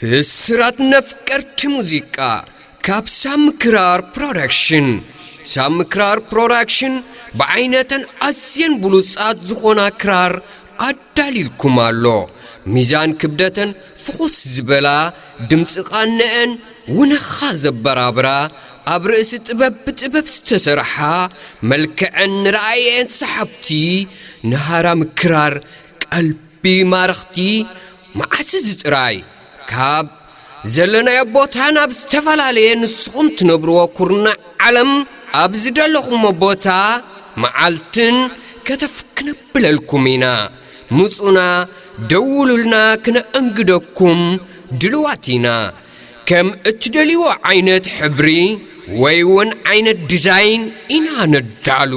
ብስራት ነፍቀርቲ ሙዚቃ ካብ ሳሚ ክራር ፕሮዳክሽን። ሳሚ ክራር ፕሮዳክሽን ብዓይነተን ኣዝየን ብሉጻት ዝኾና ክራር ኣዳልዩልኩም ኣሎ። ሚዛን ክብደተን ፍኹስ ዝበላ፣ ድምጺ ቃንኤን ውነኻ ዘበራብራ፣ ኣብ ርእሲ ጥበብ ብጥበብ ዝተሰርሓ፣ መልክዐን ንረኣየን ሰሓብቲ፣ ንሃራሚ ክራር ቀልቢ ማረኽቲ፣ መዓስ እዚ ጥራይ ካብ ዘለናዮ ቦታ ናብ ዝተፈላለየ ንስኹም ትነብርዎ ኩርናዕ ዓለም ኣብ ዝደለኹሞ ቦታ መዓልትን ከተፍ ክነብለልኩም ኢና። ምጹና፣ ደውሉልና፣ ክነእንግደኩም ድልዋት ኢና። ከም እትደልይዎ ዓይነት ሕብሪ ወይ እውን ዓይነት ዲዛይን ኢና ነዳሉ።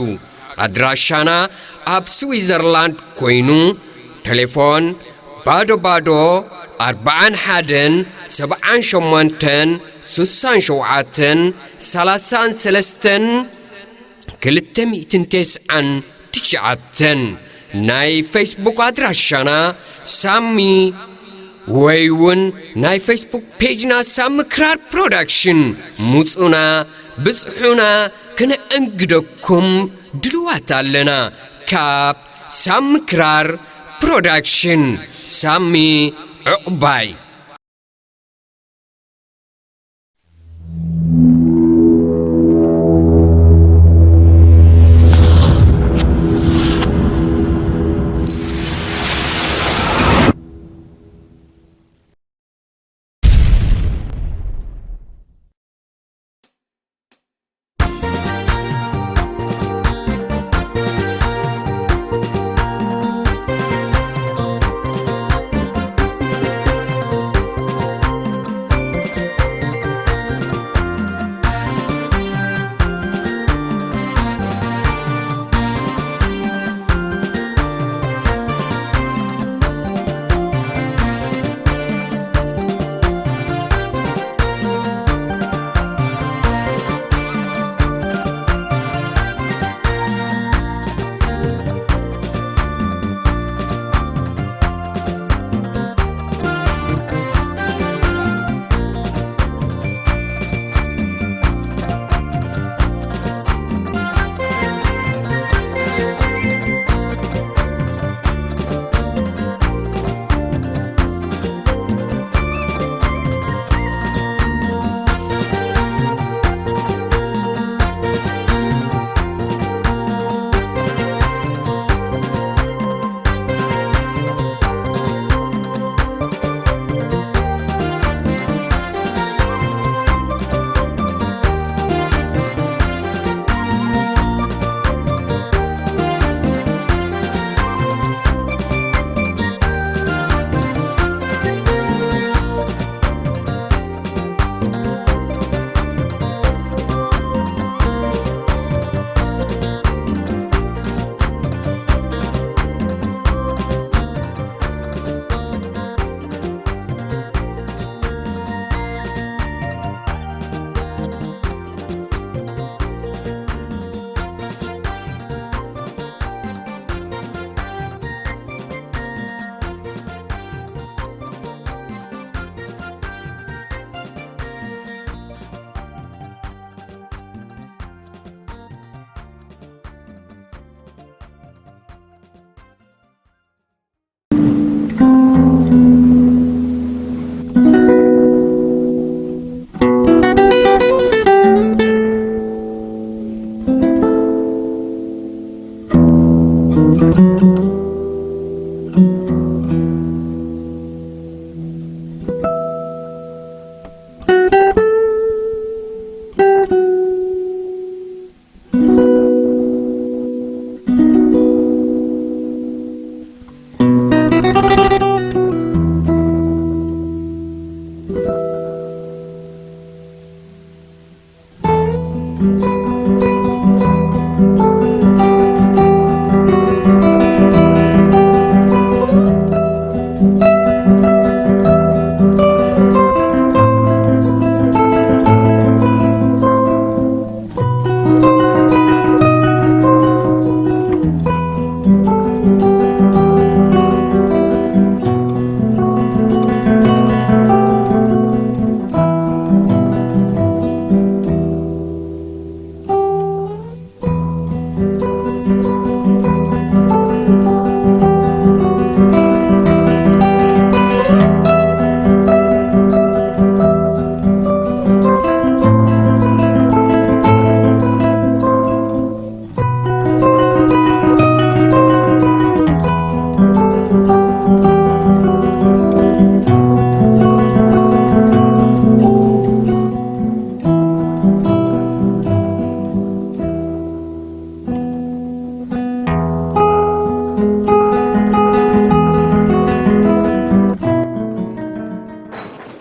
ኣድራሻና ኣብ ስዊዘርላንድ ኮይኑ፣ ቴሌፎን ባዶ ባዶ ኣርባዓን ሓደን ሰብዓን ሸሞንተን ስሳን ሸውዓተን ሰላሳን ሰለስተን ክልተ ሚእትን ተስዓን ትሽዓተን። ናይ ፌስቡክ ኣድራሻና ሳሚ ወይ እውን ናይ ፌስቡክ ፔጅና ሳሚ ክራር ፕሮዳክሽን። ምጹና፣ ብጽሑና፣ ክነእንግደኩም ድልዋት ኣለና። ካብ ሳሚ ክራር ፕሮዳክሽን። ሳሚ ዕቑባይ።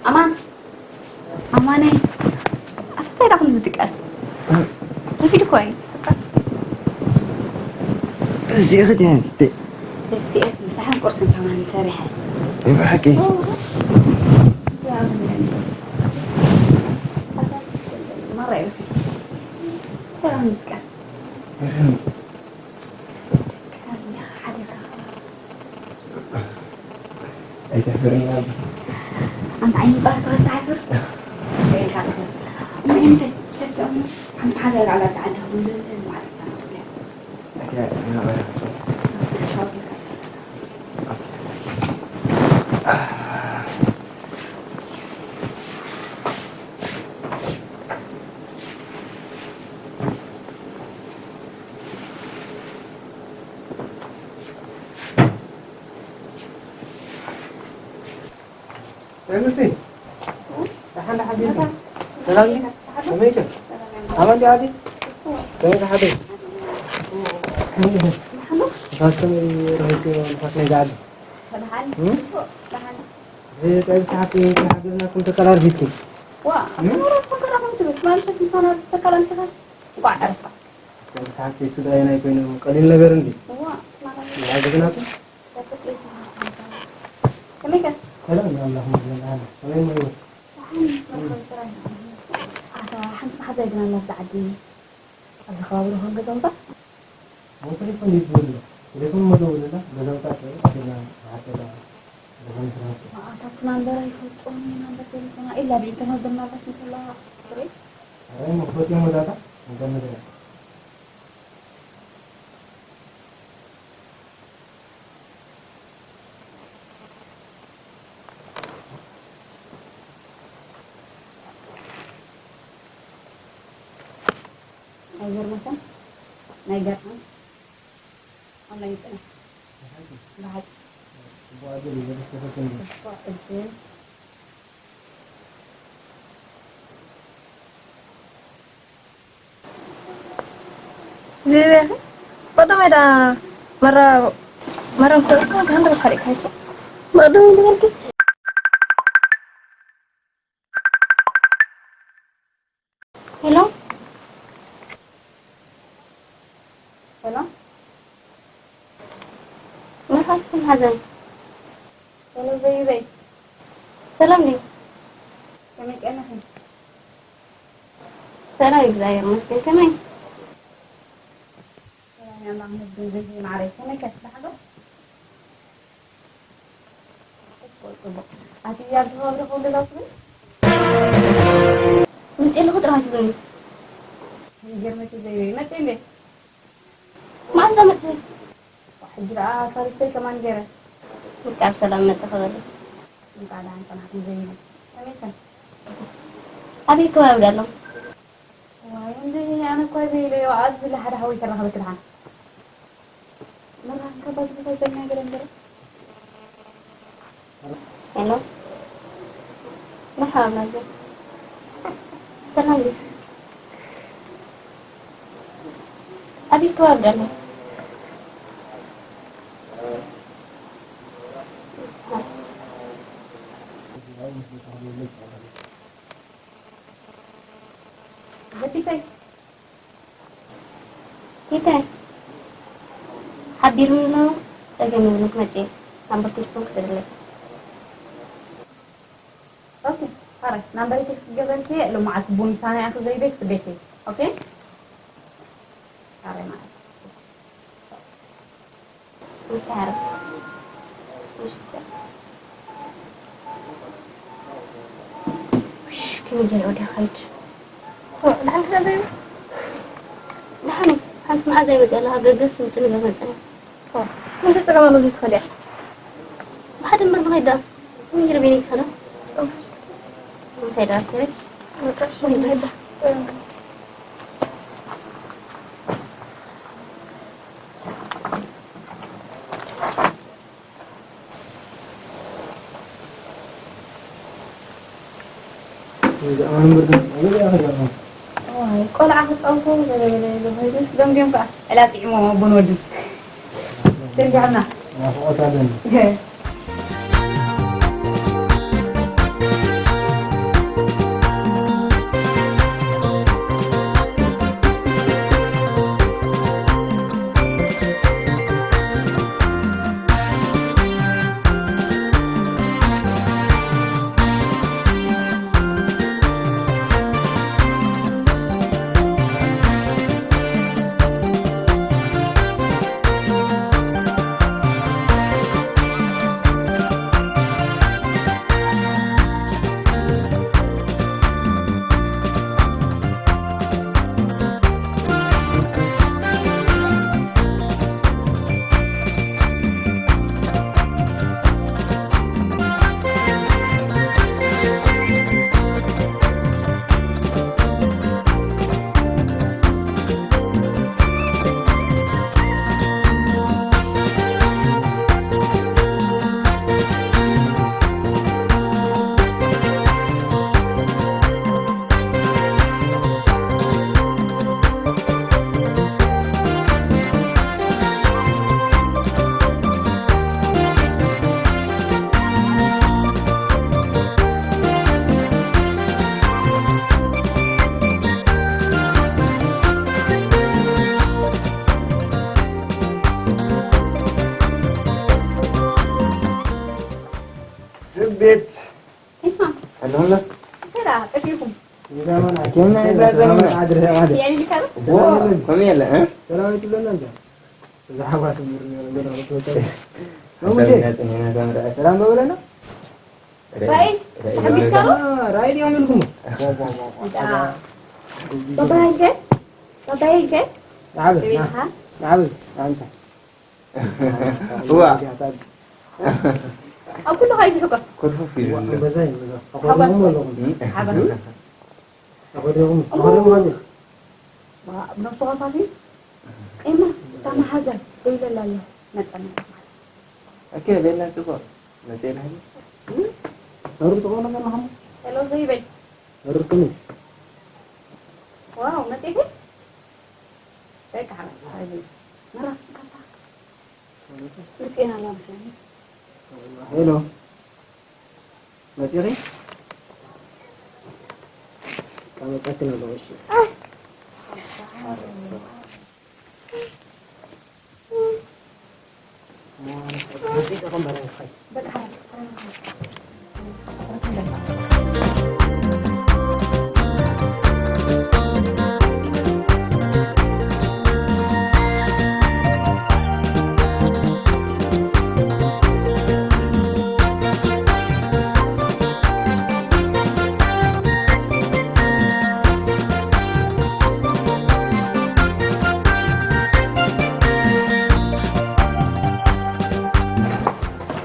ኣማን፣ ኣማነይ፣ ኣታ እንታይ ደኣ ከምዚ ዝድቀስ? ረፊዱ እኮ እዩ፣ ስካ። እዚኣ ኸ ደኣ ደሲኤስ ምሳሕን ቁርስን ከማን ሰሪሐ። ብሓቂ? ኦ። ያ፣ ምን ያህል ደስ። ማራ እዩ። ሰላም ይስካ። ኣይተሕፍርን ኣቢ። ኣንተ ዓይኒ ጣፍ ተኸስተ ሓፍር። ከይካ። እሞ እንታይ? ተስተኦም ሓንቲ ሓዛ ላዕላ ተዓዲ ኹሉ ማለት ሳራ። ኣያ፣ ናባያ። ሻው። መንግስቲ፣ ደሓን ደሓን ዲኻ? ሰላም ዲኻ? ከመይ ኢኻ? ኣማን ዲኻ ኣዲ? ከመይ ኢኻ ሓደይ? ከመይ ኢኻ? ንፋስ ከመይ ረኺብክዮ ንፋስ ናይዛ ዓዲ? እም? እዚ ጠብሲ ሓቂ ተሓቢርናኩም ተቀላልፊትኩም? ዋ፣ እም? ኣመራርኩም ከራኹም ትብል። ማምሸት ምሳና ተቀላልስኻስ እንቋዕ ዕረፍካ። ጠብሲ ሓቂ እሱ ዳየናይ ኮይኑ ቀሊል ነገር እንዲ? ዋ፣ ማለት ይሓግዝናኩም? ከመይ ከ? ሰላም፣ ኣምላኽ ይመስገን፣ ደሓን። ከመይ እሞ ይወት? ደሓን፣ መርሃዊ ስራሕ። ኣታ፣ ሓንቲ መሓዛይ ግን ኣላ ኣብዛ ዓዲ። ኣብዚ ከባቢ ዶ ኾን ገዛውታ? ሞተር ይኹን ይዝብል ኣሎ። ቴሌፎን መደወለላ፣ ገዛውታ ጥራይ፣ ኣቴና፣ መሓተላ፣ ዝኾነ ስራሕ። ኣታ፣ ኣብቲ ናምበራ ይፈልጦም፣ ናምበር ቴሌፎና ኢላ ብኢንተርነት ድማ ኣልባስ እንተላ ትርኢ? ኣረ፣ እሞ ክፈትዮም ወዳታ፣ ኢንተርነት ኢላ። ኣይገርመካን? ናይ ገርዓን online ጽንሕ። ብሓቂ። ብሓቂ። ጽቡቕ ዕድል እዩ፣ ዘበስከፈትን እዩ። ጽቡቕ ዕድል። ዝብያኺ ቀዳማይ ዳ መራ መራም ተስፋ ጋንድር ካሪካይቱ መቅደም ዝበልኪ። ሄሎ። ሄሎ። መርሓባ ሓዘን። ሄሎ ዘይበይ። ሰላም ድዩ? ከመይ ቀኒኺ? ሰላም እግዚኣብሔር ይመስገን። ከመይ? ሰላም ኣምላኽ ይመስገን። ዘይበይ ማዕረይ ከመይ ከ? ደሓን ዶ? ጽቡቕ፣ ጽቡቕ። ኣቲ ኣብዚ ከባቢ ዶ ክውልድ ኣትብሊ? መጺእ ኣለኹ ጥራሕ ኣይትብለኒ። ይገርመኪ ዘይበይ፣ መጺእ እንዴ? መዓዝ መጺእ? ሕጂ ደኣ ሳልስተይ ከማን ገይረ። እንቃዕ ብሰላም መጻኺ በሊ። እንቃዕ ደሓን ጸናሕኩም ዘይበይ። ከመይ ከ? ኣበይ ከባቢ ዶ ኣለኹም? ዋይ፣ እንዴ፣ ኣነ እኮ ይበይ ኢለዮ፣ ኣብዚ ለሓደ ሓወይ ተራኸበኪ ደሓን። መብርሃን ካብ ባዝቦታ ይዘና ገለ እምበር። ሄሎ። መርሓባ ማዘር። ሰላም ዲኻ? ኣበይ ከባቢ ደሎ? በቲተይ። ቲተ፣ ሓቢሩኒ ኣሎ፣ ጸገም የብሉን፣ ክመጽእ እየ። ናምበር ቴሌፎን ክስእለይ። ኦኬ፣ ኣረ፣ ናምበረይ ቴክስት ክገብረልኪ እየ፣ ሎማዓንቲ ቡን ምሳና ኢኺ ዘይበይ ክጽበየኪ እየ። ኦኬ? ኣረ፣ ማለት። ይታረቅ። እሺ፣ ከመይ ገይረ ወዲያ ኸይድ? ኦ፣ ደሓን ስለ ዘይብል? ደሓን እዩ። ሓንቲ መዓዛ ይመጽእ ኣሎ፣ ኣብ ደገስ ምጽእ ነገር መጸና። ኦ፣ እንታይ ጸገም ኣሎ ዘይትኸድያ? ብሓደ እምበር ንኸይድ ደኣ። ከመይ ገይረ በይነይ ክኸዳ? ኦ። እንታይ ደኣ ሰበይ? በቃ፣ እሺ፣ ንኸይድ ደኣ። እዋይ፣ ቆልዓ ክጻወቱ ገለ ገለ ኢሉ ከይዱ፣ ደንጊዮም ከኣ ዕላል ጥዒሞም ኣቦን ወድን። ደንጊዖምና። ናፍቖት ኣለኒ። ኣለኹም ዶ? እንተ ደኣ ጠፊእኩም። እንዳ ማን ኣኪ? ከመይ ኢልካ ሰላም ዘለኹም? ኣድሪ፣ ኣድሪ። የዕሊልካ ዶ? ዎ፣ ከምኡ የለ፣ እ? ሰላም ኣይትብለና እንዳ። እዛ ሓጓስ ምር ገና ወደ። ሰላም ኢና፣ ሰላም ርኣይ። ሰላም ዶ ብለና? ራእይ፣ ራእይ ተሓጒስካ ዶ? ራእይ ድዮም ኢልኩም? እንዳ። ባባ ሄልከ? ባባ ሄልከ? ንዓበ፣ ደቢልካ? ንዓበ፣ ንዓምሳ። እዋ። ኣብ ኩሉ ኸኣ ይስሕቆ። ኮርፉፍ ኢሉ ኣሎ። ኣንበሳ እዩ፣ ኣንበሳ። ሓጎስ። ኣኾሪኹም ኣለኹም። እም? ሓጎስ። ኣኾሪኹም፣ ኣኾሪኹም ኣለኹም። ዋ፣ ነብሱ ኸፋፊ። ኤማ፣ እታ መሓዛ ደው ኢለላ ኣላ። መጸና። ኦኬ፣ ቤላ ጽቡቕ። መጺኤ ናህሊ። እም? መሩር ትኾኑ መን ኸም? ሄሎ፣ ዘይበይ። መሩር ትኑ። ዋው፣ መጺኤ? በቃ፣ ሓላል፣ ሓላል። መራፍ ትከፋ። መጺኤና ኣላ መስለኒ። ሄሎ። መጺኺ? ከመጸክን ኣለኹ፣ እሺ።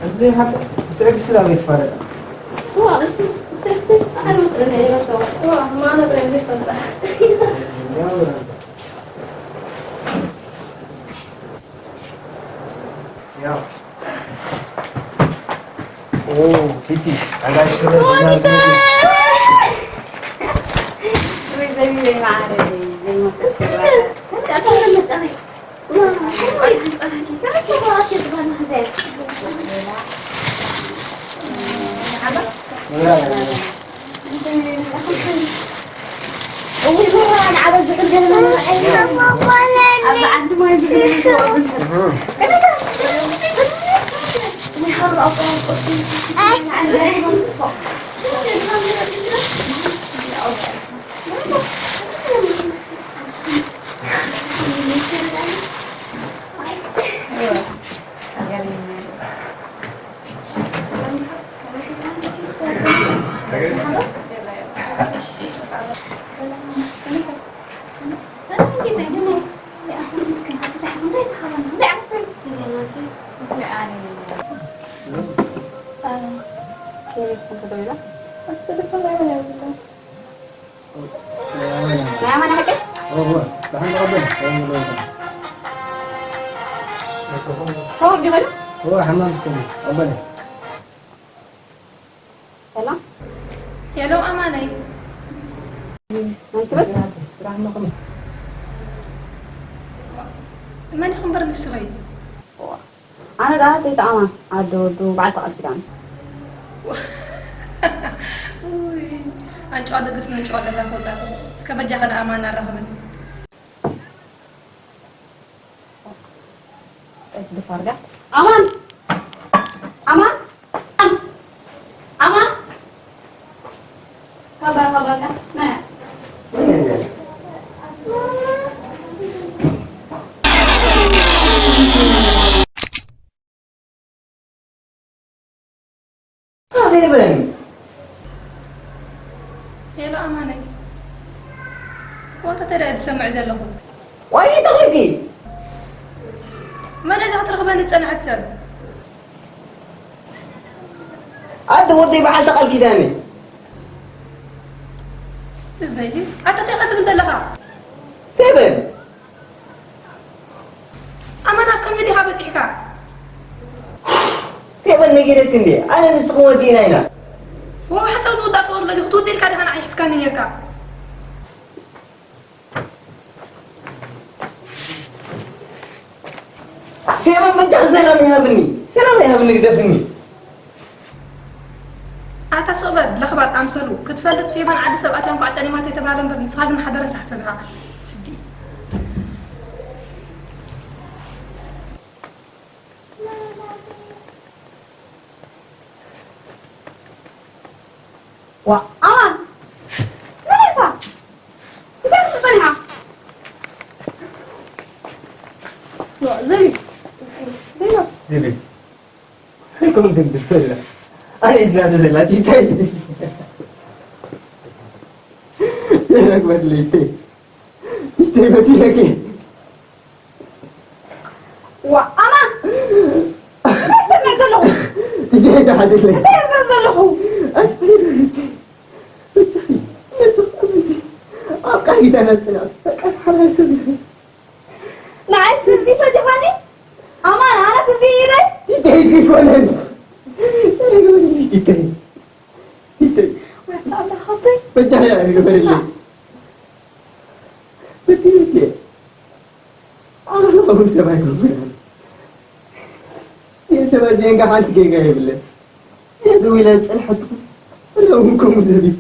እዚ ሓቂ ምስ ዕግስቲ ዶ ኣበይ ትፋለጣ? እዋ፣ ምስ፣ ምስ ዕግስቲ ኣነ መስለኒ እየ ዝረስዖ። እዋ፣ ማና ጥራይ ዘይፈልጣ። ያው። ኦ፣ ሲቲ፣ ኣጋሽ ክብረት ሞኒካ! ወይ ዘቢበይ መዓረይ፣ ዘይመስል ክብረት። ከምዚ ኣታ መጸኸይ። ናይ ኣማን ሓቂ? እወ፣ እወ። ደሓን ተቐበል። ሰላም ይኹን። ተወዲኡ ኸይዱ? እወ፣ ሓማም እስከ ተቐበል። ሰላም። ሄሎ፣ ኣማነይ። መን ትብል? መን ኢኹም እምበር ንስኺ? ኣነ ደኣ ሰይቲ ኣማን፣ ኣደ ወዱ፣ በዓልቲ ቃል ኪዳን። ውይ፣ ኣንጭዋ ደገስ ነንጭዋ ገዛ ከውጻት። እስከ በጃኻ ደኣ ኣማን ኣራኽብኒ። ደፋር ድያ። ኣማን! ኣማን! ኣማን! ካባ፣ ካባ፣ ካባ። ኣቤበን! ሄሎ ኣማነይ፣ ዋታ ተዳ ትሰምዕ ዘለኹ? ዋይ ተኺልኪ! መን እዛ ክትረኽበኒ ዝጸንሐት ሰብ? ኣደ ወደይ በዓልቲ ቃል ኪዳነይ። እዝነይ፣ ኣታ እንታይ ኢኻ ትብል ዘለኻ? ፌበን! ኣማን ኣብ ከምዚ ዲኻ በጺሕካ? ፌበን ነጊረኪ እንዴ? ኣነ ንስኺ ወዲእና ኢና። ወ ሓሳብ ዝውዳእ ፍቕሪ ለዲ ክትውዲ ኢልካ ዲኻ ንዓይ ሒዝካኒ ኔርካ? ፌበን በጃኺ ሰላም ይሃብኒ፣ ሰላም ይሃብኒ፣ ግደፍኒ። ኣታ ስቕ በል ለኽባጥ ኣምሰሉ። ክትፈልጥ ፌበን ዓዲ ሰብ ኣትያ እንኳዕ ጠሊማቶ የተባለ እምበር ንስኻ ግን ሓደ ረሳሕ ሰብ ኢኻ። ስዲ። ዋ ኣማን፣ መን ኢኻ? እንታይ ክትብል ጸኒሓ? ዋ፣ ዘቢብ። ዘይኖ። ዘይኖ። ዘይኮን ግን ድፈላ። ኣነ ኢድና ዘዘላ ቲታይ። የረግበትለይ። ቲታይ በቲለኪ። ዋ፣ ኣማን! እንታይ ትሰምዕ ዘለኹ? ቲታይ ተሓዘለይ። እንታይ ትሰምዕ ዘለኹ? ኣይ፣ በጃኺ፣ ነስኽ ኣመንቲ። ኣብ ቃል ኪዳና ጽናዕ። በቃ፣ ሓላይ ሰብ ኢኺ። ንዓይስ እዚ ፈቲኻኒ? ኣማን፣ ኣነስ እዚ ኢለይ? ቲታይ ዘይኮነን። ተረግበኒ፣ ቲታይ። ቲታይ። ወይ ኣምላኽ ኣቦይ። በጃኺ፣ ግበርለይ። በቲ፣ በቲ። ኣነ ዝኸውን ሰብ ኣይኮንኩን። ይህ ሰብ እዚአን ጋር ሓንቲ ጌጋ የብለን። ነዚ ውለ ዝጸንሐትኩም ኣለውን ከምኡ ዘቢብ።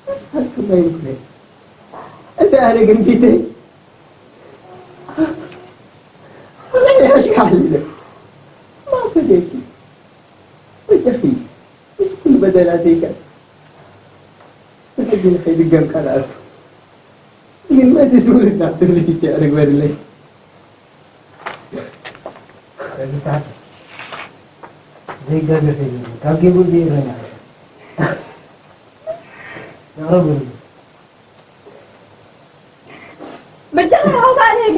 ንስኻትኩም ኣይምኩነን። እንተ ኣነ ግን ቲተይ፣ ኣበይ ኣሽካዕሊለ? ማፈደኪ። ወጀኺ። ምስ ኩሉ በደላተይ ከ ብሕጂ ንኸይድገም ቃል ኣቱ። ይመዲ ዝውልድ ናብ ትውልድ ይትዕርግ በድለይ። ትዕግስቲ ሓቂ ዘይጋገ ሰብ የለን። ካብ ጌግኡ ዘይእረም ኣይሓሽን። ይቕረ በሉኒ። በጃኻ ሃውታ ኣልሄኒ።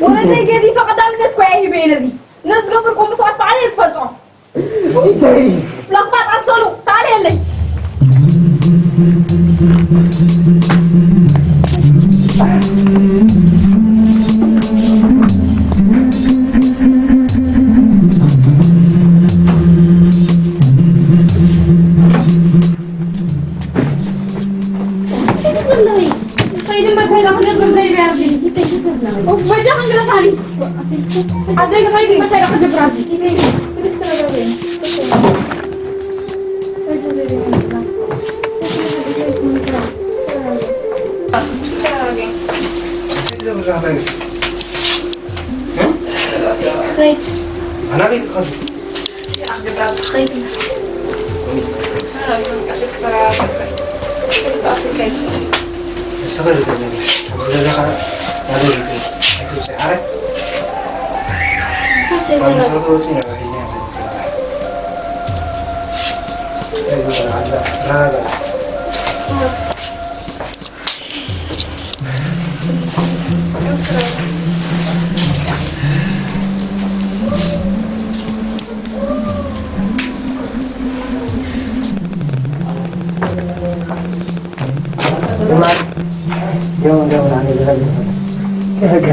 ወለደይ ገዲፈ ቀዳምነት እኮ እየ ሂበ ነዚ። ነዚ ዝገብርኩም መስዋእቲ ባዕለይ እየ ዝፈልጦ። ለኽባጥ ኣምሰሉ፣ ታልየለይ። የማን፣ ገመን፣ ገመን፣ ኣነ ገዛ ገዛ። ከህጋ።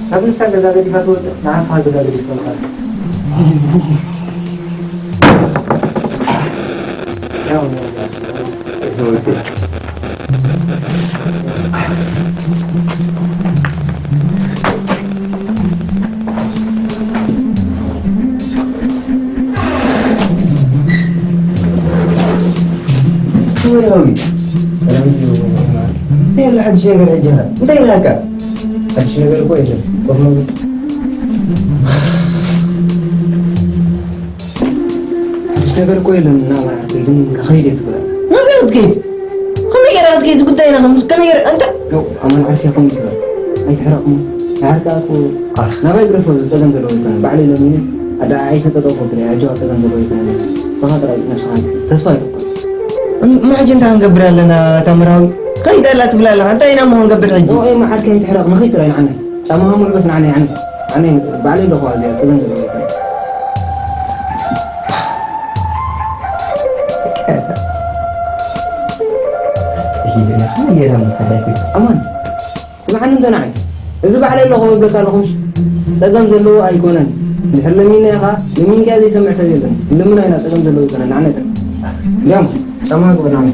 ናብ ንሳ ገዛ ገዲፋ ትወፅእ፣ ንዓኻ ገዛ ገዲፍ ትወፅእ። ገመን፣ ገመን፣ ገመን። ወይ ዳዊት፣ ሰላም እዩ። እንታይ ኣሎ ሓድሽ ነገር ሕጂ ኸ? እንታይ ኢልካ? ሓድሽ ነገር እኮ የለን። ኮፍ ንብል። ሓድሽ ነገር እኮ የለን። እና መርዓት ግን ከኸይድ እየ ትብላ። መገረትኪ? ከመይ ገይራ ክትከይድ? እዚ ጉዳይና ከም፣ ከመይ ገይራ? ኣንተ ዶ ኣማን ዓርኪ ከምኡ ትብል? ኣይትሕረቕ እሞ። ንዓርካ እኮ ናባይ ግረፎ፣ ጸገም ዘለዎ ኣይኮነን። ባዕለይ ለሚነ ኣደዓዒሰ ጠጠው ከብሎ እየ። ኣጆኻ፣ ጸገም ዘለዎ ኣይኮነን። ንስኻ ጥራይ ነብስኻ ተስፋ ኣይትቁረጽ። እም-፣ እሞ ሕጂ እንታይ ክንገብር ኣለና ኣታ መርሃዊ? ከይድ ኣላ ትብል ኣለኻ። እንታይ ኢና እሞ ክንገብር ሕጂ? ኦ፣ ኤማ ዓርከይ ኣይትሕረቕ፣ ንኸይድ ጥራይ ንዓናይ። ጫማኻ መልበስ ንዓናይ፣ ንዓናይ። ንዓናይ ባዕለይ ኣለኹ ኣብዚኣ፣ ጸገም ዘለዎ ኣይኮነን። ኣማን። ስምዓኒ እንተ ንዓይ፣ እዚ ባዕለይ ኣለኹ እብለካ ኣለኹ፣ ጸገም ዘለዎ ኣይኮነን። እንድሕር ለሚንና ኢኻ፣ ለሚንካዮ ዘይሰምዕ ሰብ የለን። ንልምኖ ኢና፣ ጸገም ዘለዎ ኣይኮነን። ንዓና ይጠቅም። እንዲያውም ጫማ ግበር ንዓና።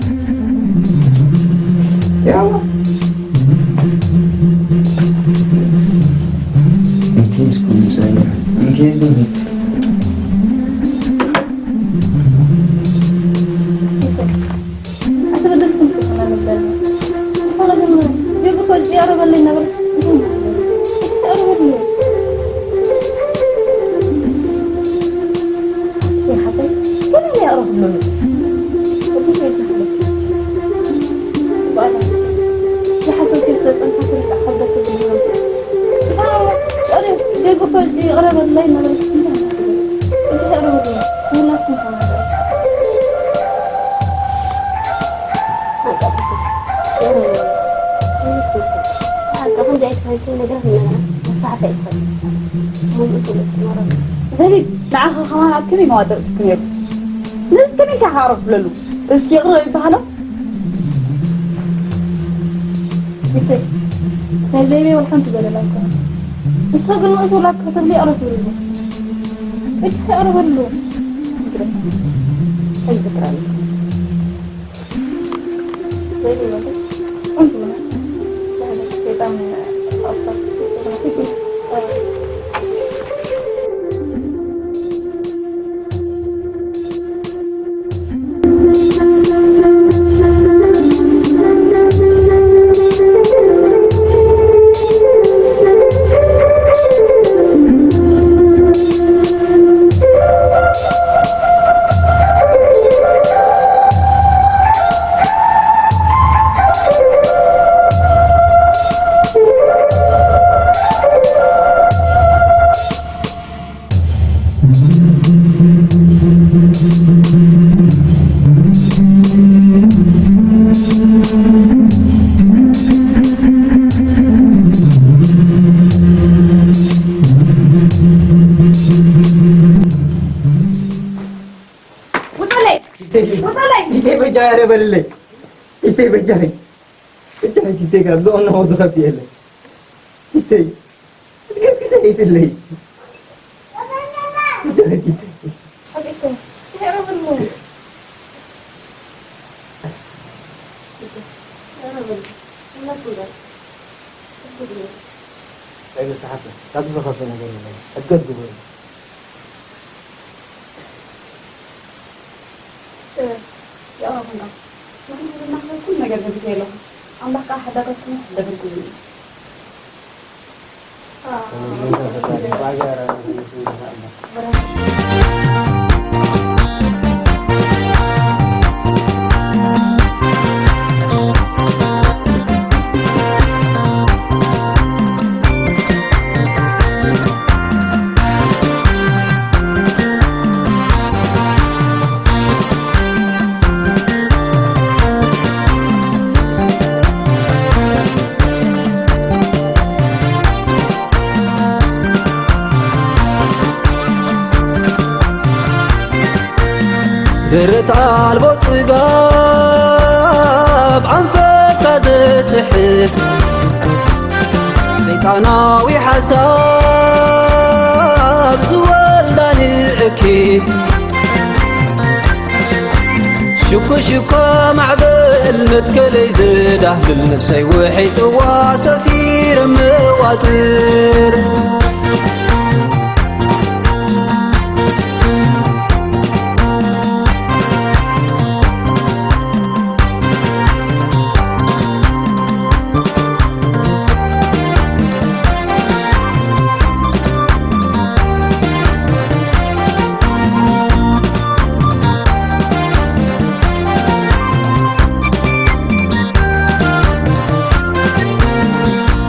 ያው። እንኪ እስኩ ምሳሌ፣ እንኪ እስኩ። ኣተበደልኩም ትኾና ነበር። ዝኾነ ግን ጌጉ ፈልጥ ያረበለይ ነበር። ይሓተይ፣ ወላ እኔ ያረብሎ። እቲ ነገር ንመና መስዋዕቲ ኣይስፈል። ዘቢብ፣ ንዓኻ ከማን ኣብ ከመይ መዋጥር ትክመል? ነዚ ከመይ ኢልካ ክዕረፍ ትብለሉ? እዚ ይቕረ ይበሃሎ? ይተ፣ ናይ ዘይበይ ወልሓንቲ በለላ እኮ። ንስኻ ግን ንእሱ ላካ ክትብሊ ይቕረ ትብልሉ። እቲ ይቕረ በልሉ። ኣይዝክራሉ። ውፀለይ! ውፀለይ! ኢተይ በጃ ያረ በልለይ። ኢተይ በጃ። በጃ ኢተይ ጋር ዞን ነው ዝኸፍ የለ። ኢተይ። እድገት ጊዜ ይትለይ። በጃ ኢተይ። ካብ ዝኸፈ ነገር የለን። ሕድገት ግበሩ። የቕረብና። ምኽንያቱ ድማ ኩሉ ነገር ገዲፈ ኣለኹ። ኣምላኽ ከዓ ሓዳጋትኩም ይሕደገኩም እዩ። ደረት ኣልቦ ጽጋብ ኣንፈትካ ዘስሕት ሰይጣናዊ ሓሳብ ዝወልዳ ንእኪት ሽኮ ሽኮ ማዕበል መትከለይ ዘዳህልል ነብሰይ ውሒጥዋ ሰፊረ መዋጥር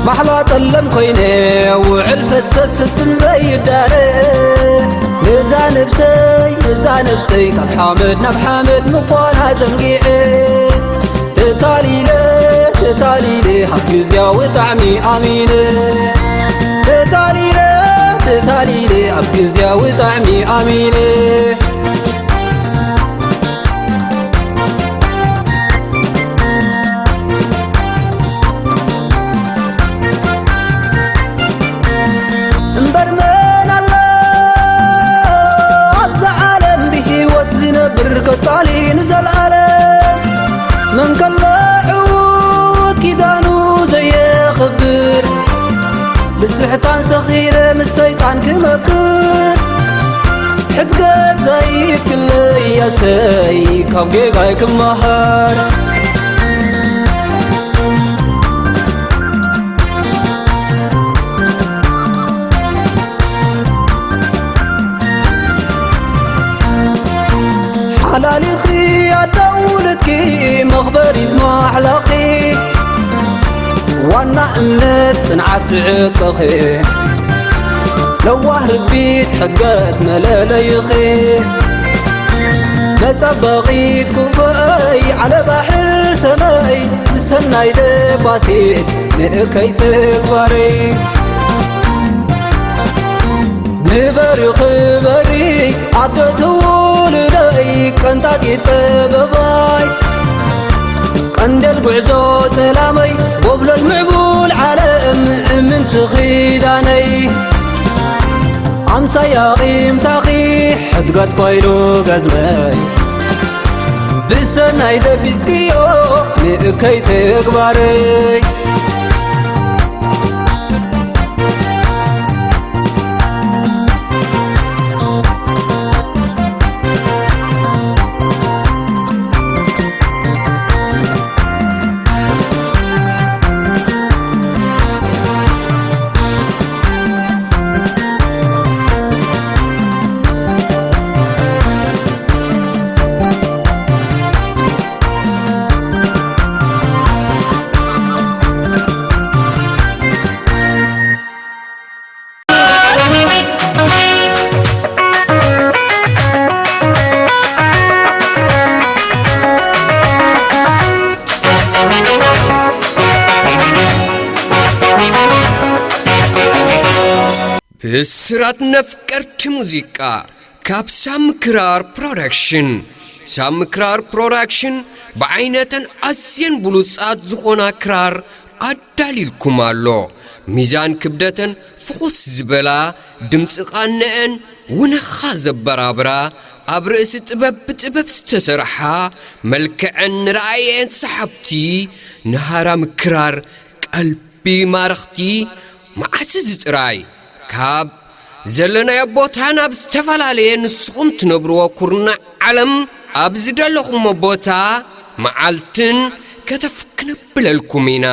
ማሕላ ጠለም ኮይነ ውዕል ፈሰስ ፍጽም ዘይዳለ ነዛ ነብሰይ ነዛ ነብሰይ ካብ ሓመድ ናብ ሓመድ ምዃና ዘንጊዐ ተታሊለ ተታሊለ ኣብ ግዝያዊ ጣዕሚ ኣሚነ ተታሊለ ተታሊለ ኣብ ግዝያዊ ጣዕሚ ኣሚነ እምበር መን ኣሎ ኣብዛ ዓለም ብህይወት ዝነብር ቀጻሊ ንዘለኣለም መን ከሎ ዕዉት ኪዳኑ ዘየኽብር ብስሕታን ሰኺረ ምስ ሰይጣን ክመክር ሕድገት ዘይትክለይ ያሰይ ካብ ጌጋይ ክመሃር ሓላሊኺ ኣደውልትኪ መኽበሪት ማሕላኺ ዋና እምነት ጽንዓት ስዕጥኺ ለዋህ ርግቢት ሕገት መለለይኺ ነጸባቒት ኩፈይ ዓለባ ሕሰመይ፣ ንሰናይ ደባሲት ንእከይ ተግባረይ። ንበሪ ክበሪ ኣዶ ትውልደይ፣ ቀንታቲ ጸበባይ። ቀንደል ጉዕዞ ጸላመይ፣ ጎብለል ምዕቡል ዓለም እምንቲ ኺዳነይ። ኣምሳያ ቒምታኺ ሕድገት ኮይኑ ገዝመይ፣ ብሰናይ ደቢስክዮ ንእከይ ተግባረይ። ብስራት ነፍቀርቲ ሙዚቃ ካብ ሳሚ ክራር ፕሮዳክሽን። ሳሚ ክራር ፕሮዳክሽን ብዓይነተን ኣዝየን ብሉጻት ዝኾና ክራር ኣዳልይልኩም ኣሎ። ሚዛን ክብደተን ፍኹስ ዝበላ፣ ድምጺ ቓንኤን ውነኻ ዘበራብራ፣ ኣብ ርእሲ ጥበብ ብጥበብ ዝተሰርሓ፣ መልክዐን ንረኣየን ሰሓብቲ፣ ንሃራሚ ክራር ቀልቢ ማረኽቲ፣ መዓስ እዚ ጥራይ ካብ ዘለናዮ ቦታ ናብ ዝተፈላለየ ንስኹም ትነብርዎ ኩርናዕ ዓለም ኣብ ዝደለኹሞ ቦታ መዓልትን ከተፍ ክነብለልኩም ኢና።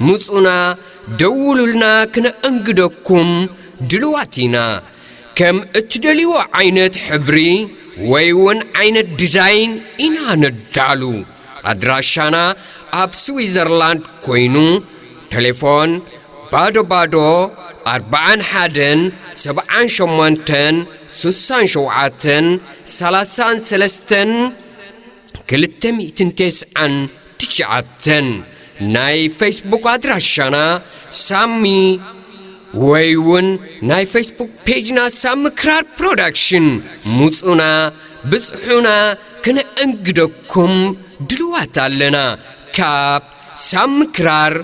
ምጹና፣ ደውሉልና፣ ክነእንግደኩም ድልዋት ኢና። ከም እትደልይዎ ዓይነት ሕብሪ ወይ እውን ዓይነት ዲዛይን ኢና ነዳሉ። ኣድራሻና ኣብ ስዊዘርላንድ ኮይኑ፣ ቴሌፎን ባዶ ባዶ ኣርብዓን ሓደን ሰብዓን ሸሞንተን ስሳን ሸውዓተን ሰላሳን ሰለስተን ክልተ ሚእትን ተስዓን ትሽዓተን። ናይ ፌስቡክ ኣድራሻና ሳሚ ወይ እውን ናይ ፌስቡክ ፔጅና ሳሚ ክራር ፕሮዳክሽን። ሙጹና፣ ብጽሑና፣ ክነእንግደኩም ድልዋት ኣለና። ካብ ሳሚ ክራር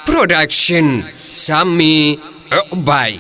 ፕሮዳክሽን፣ ሳሚ ዕቑባይ።